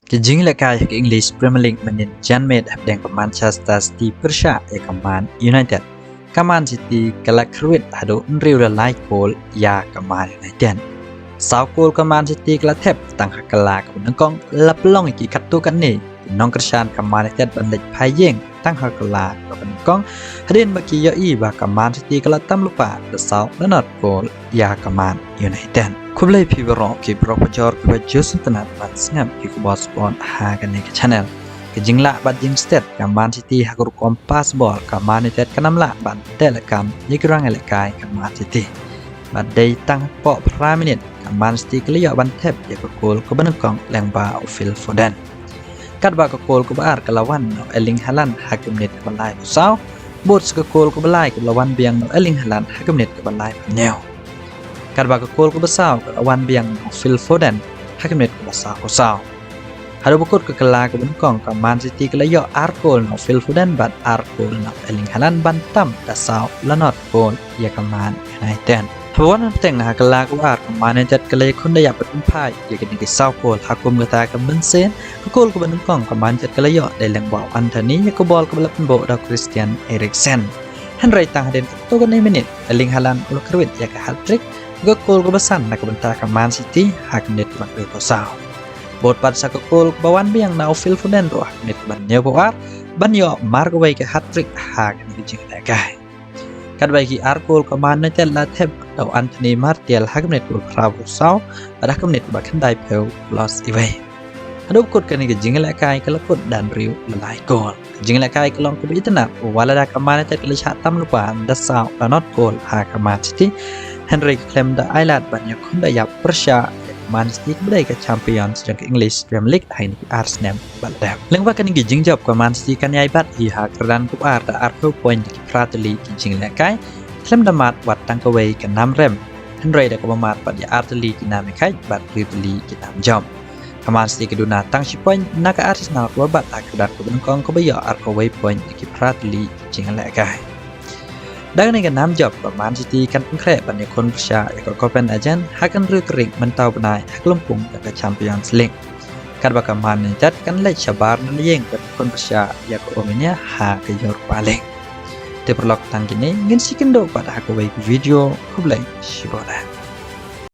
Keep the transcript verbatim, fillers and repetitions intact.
Ka jinglehkai ha ka English Premier League mynnin janmiet hapdeng ka Manchester City pyrshah ïa ka Man United. Ka Man City ka la kyrwit haduh hynriew la lai kol ïa ka Man United. Saw kol ka Man City ka la thep tang ha ka la kaba nyngkong, la pynlong ïa ki katto katne ki nongkyrshan ka Man United ban leit phai ïing tang ha ka la kaba nyngkong, hadien ba ki ïohi ba ka Man City ka la tam lypa da saw la nod kol ïa ka Man United. Khublei phi baroh ki paralok pajor kiba ju sngewtynnat ban sngap ïa ki khubor sport ha kane ka channel. Ka jinglah bad jingstet ka Man City ha ka rukom pass ball, ka Man United kan ym lah ban teh lakam ïa ki rangïalehkai ka Man City. Bad dei tang hapoh phra minit ka Man City ka la ïoh ban thep ïa ka kol kaba nyngkong lyngba u Phil Foden. Katba ka kol kaba ar ka la wan na u Erling Haaland ha ka minit kaba laiphew saw, bad sa ka kol kaba lai ka la wan biang na u Erling Haaland ha ka minit kaba laiphew hynñiew. Katba ka kol kaba saw ka la wan biang na u Phil Foden ha ka minit kaba sawphew saw. Haduh ba kut ka la kaba nyngkong ka Man City ka la ïoh ar kol na u Phil Foden bad ar kol na u Erling Haaland ban tam da saw la nod kol ïa ka Man United. Haba wan bteng ha ka la kaba ar ka Man United ka la ïakhun da ïap bad pynphai ïa kine ki saw kol. Ha kum kata ka mynsiem, ka kol kaba nyngkong ka Man United ka la ïoh dei lyngba u Antony ïa ka bol kaba la pynbuh da u Christian Eriksen. Hynrei tang hadien katto katne minit, Erling Haaland u la kyrwit ïa ka hat-trick, ka kol kaba san na ka bynta ka Man City ha ka minit kaba hynriewphew saw. Bad pat sa ka kol kaba wan biang na u Phil Foden ruh ha ka minit kaba hynñiewphew ar ban ïoh mar kawei ka hat-trick ha kane ka jinglehkai. Katba ki ar kol ka Man United la thep da u Anthony Martial ha ka minit kaba phraphew saw bad ha ka minit kaba khyndaiphew plus iwei. Haduh ba kut kane ka jinglehkai ka la kut da hynriew la lai kol. Ka jinglehkai ka long kaba itynnad wat lada ka Man United ka la shah tam lypa da saw la nod kol ha ka Man City. Hynrei ka khlem da ailad ban ïakhun da ïap pyrshah ïa ka Man City kaba dei ka champions jong ka English Premier League ha kine ki ar snem ba la dep. Lyngba kane ka jingjop ka Man City kan ïai bat hi ha ka kyrdan kaba ar da arphew point da ki phra tylli ki jinglehkai. Khlem da mad wat tang kawei ka nam rem, hynrei da kaba mad pat ïa ar tylli ki nam ïakhaid bad hynriew tylli ki nam jop. Ka Man City ka duna tang shi point na ka Arsenal kaba bat ha ka kyrdan kaba nyngkong kaba ïoh arphew wei point da ki phra tylli ki jinglehkai. Da kane ka nam jop ka Man City kan pynkhreh ban ïakhun pyrshah ïa ka Copenhagen ha ka hynriew tarik mynta u bnai ha ka lympung ka Champions League. Katba ka Man United kan leit shabar na la ïing ban ïakhun pyrshah ïa ka Arminia ha ka Europa League. Te paralok, tang kine, ngin sa ïakynduh pat ha kawei ka video. Khublei shibun.